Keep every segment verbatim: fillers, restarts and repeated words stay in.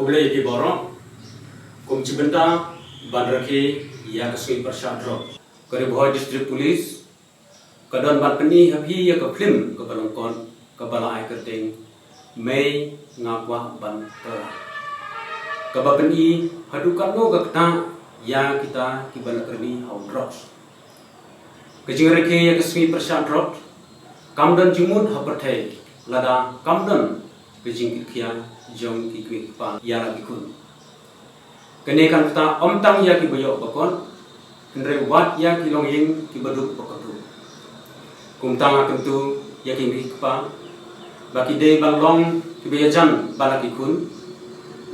Khublei ïa phi baroh. Kum shi bynta ban rakhe ïa ka sngi pyrshah drok, ka Ri Bhoi District Police ka don ban pyni ha phi ïa ka film kaba lyngkot kaba la ai kyrteng Mei Nga Kwah Ban Poi, kaba pyni haduh katno ka ktah ïa kita kiba la kyrni ha u drugs. Ka jingrakhe ïa ka sngi pyrshah drok kam don jingmut ha pyrthei lada kam don ka jingkitkhia jong ki kmie ki kpa ïa la ki khun. Kane kan ktah ym tang ïa kiba ïoh ba kot, hynrei wat ïa ki longïing kiba duk ba kordor. Kumta nga kyntu ïa ki kmie ki kpa ba ki dei ban long kiba ïajan bad la ki khun,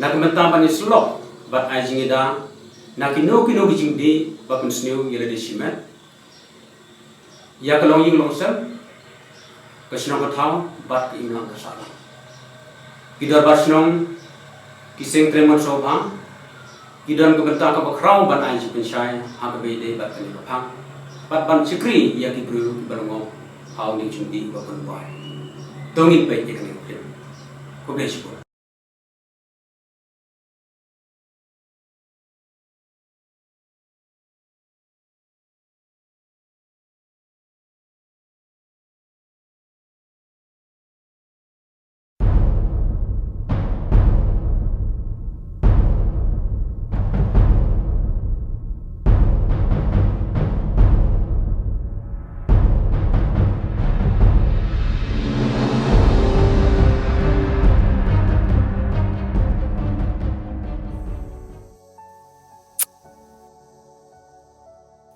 na ka bynta ban ïasyllok bad ai jingïada na kino kino ki jingdih ba pynsniew ïa lade shimet, ïa ka longïing longsem, ka shnong ka thaw bad ka imlang ka sahlang. Ki dorbar shnong, ki seng trei mon sngewbha ki don ka bynta kaba khraw ban ai jingpynshai ha kaba ïadei bad kane ka phang bad ban shakri ïa ki briew kiba lyngngoh ha une u jingdih ba pynbuai. To ngin peit ïa kane ka film. Khublei shibun.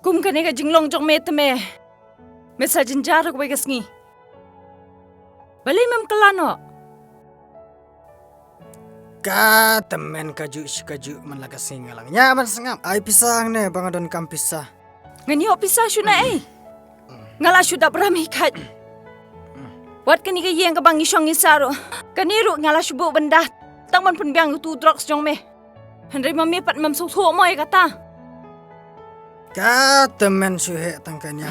Kum kane ka jinglong jong me te me, me sa jynjar kawei ka sngi. Balei mem kylla noh? Ka tymmen kajuh shi kajuh man la ka sngi nga la ñiah ban sngap. Ai pisa hangne ba nga donkam pisa. Ngan ïoh pisa shuh na ei? Nga la shu dap ram hi khat. Wat kane ka ïing kaba ngi shong ngi sah ruh, kane ruh nga la shu buh ban da tang ban pynbiang ïa utu u drugs jong me. Hynrei ma me pat mem sngewthuh mo ïa kata. Ka tymmen shu heh tang kane.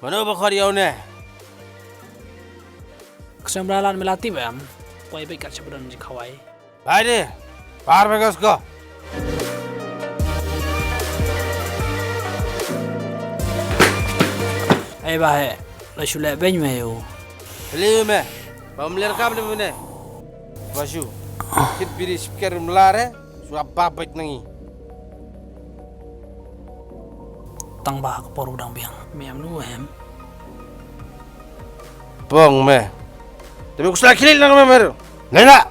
Mano ba khot ïa une? Ka seng Bra Lad me la tip em? Kwai beit kat sha ba don jingkhawai. Bai de, par me gas ko. Ei ba he, la shu leh beiñ me yo. Beli me, ba mler kam de me ne. Ba shu, kit biri sipker mlare, shu abba beit nangi. Tang ba ka por u dang biang. Me am nu hem. Pong me. Tapi ku sla khilil nang me meru. Nena.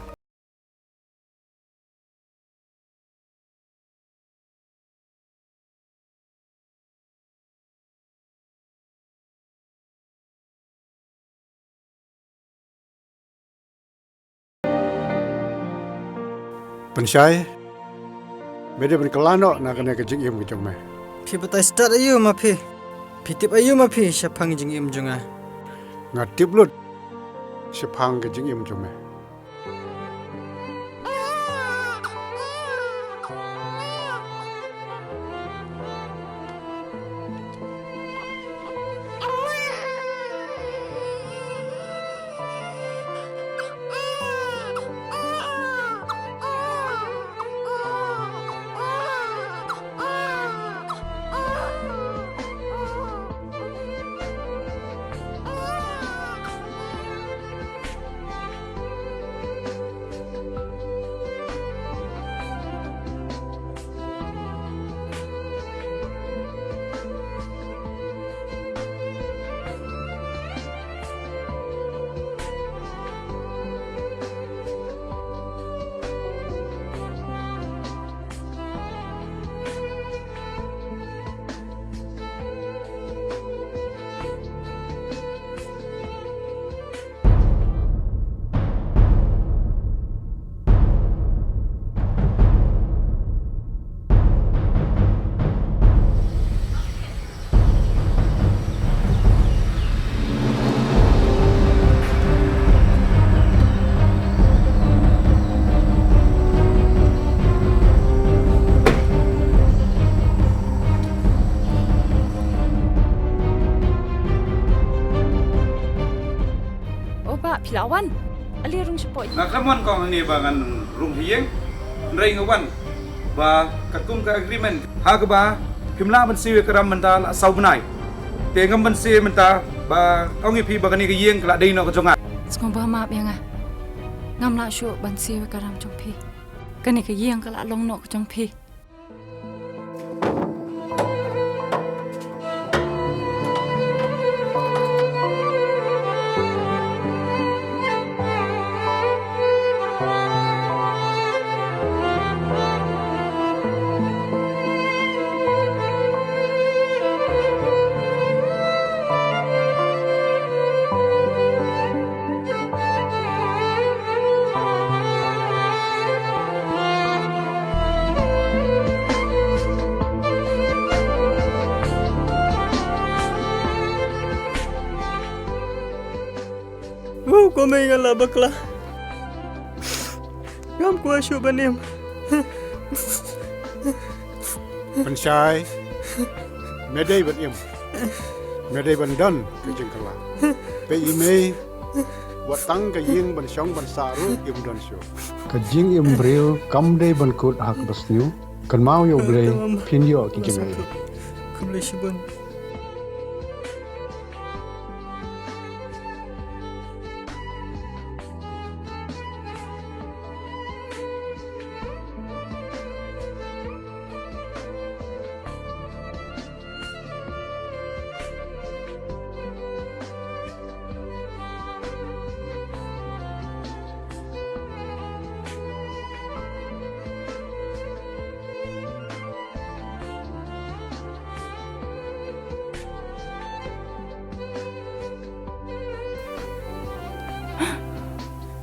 Pynshai, me dei ban kylla noh na kane ka jingim ka jong me. Phi batai stad aïu ma phi? Phi tip aïu ma phi shaphang jingim jong nga? Nga tip lut shaphang ka jingim jong me. Wan, ale rung shapoh. Nga khlem wan kong hangne ba ngan rung ha ïing. Hynrei nga wan ba katkum ka agreement ha kaba phim lah ban siew ïa ka ram mynta la saw bnai. Te ngam ban siew mynta ba ong ïa phi ba kane ka ïing ka la dei noh ka jong nga. Sngewbha map ïa nga. Ngam lah shuh ban siew ïa ka ram jong phi. Kane ka ïing ka la long noh ka jong phi. Wow, ko mei nga la bakla. Ngam kwah shuh ban im. Pynshai, me dei ban im. Me dei ban don ka jingkylla. Peit i mei, wat tang ka ïing ban shong ban sah ruh im don shuh. Ka jingim briew kam dei ban kut ha kaba sniew. Kynmaw ïa U Blei, phin ïoh ki jingaiei. Khublei shibun.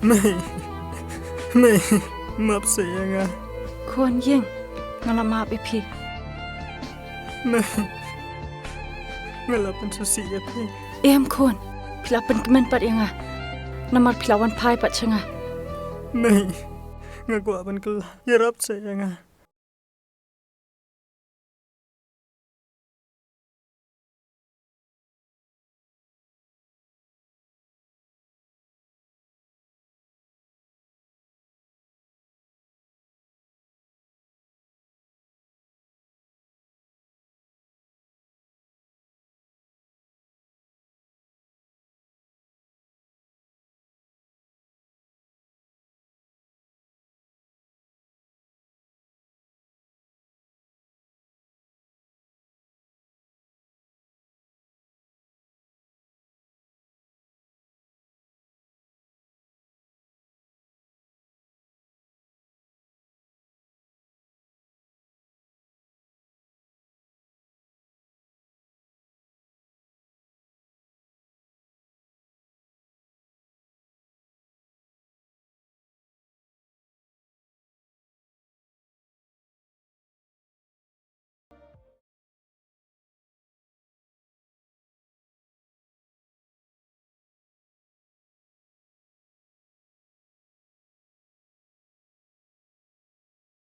Mei, mei, map seh ïa nga. Khun ïing, nga la map ïa phi. Mei, nga la pynsngewsih ïa phi. Em khun, phi la pynkmen pat ïa nga. Namar phi la wan phai pat sha nga. Mei, nga kwah ban kylla, ïarap seh ïa nga.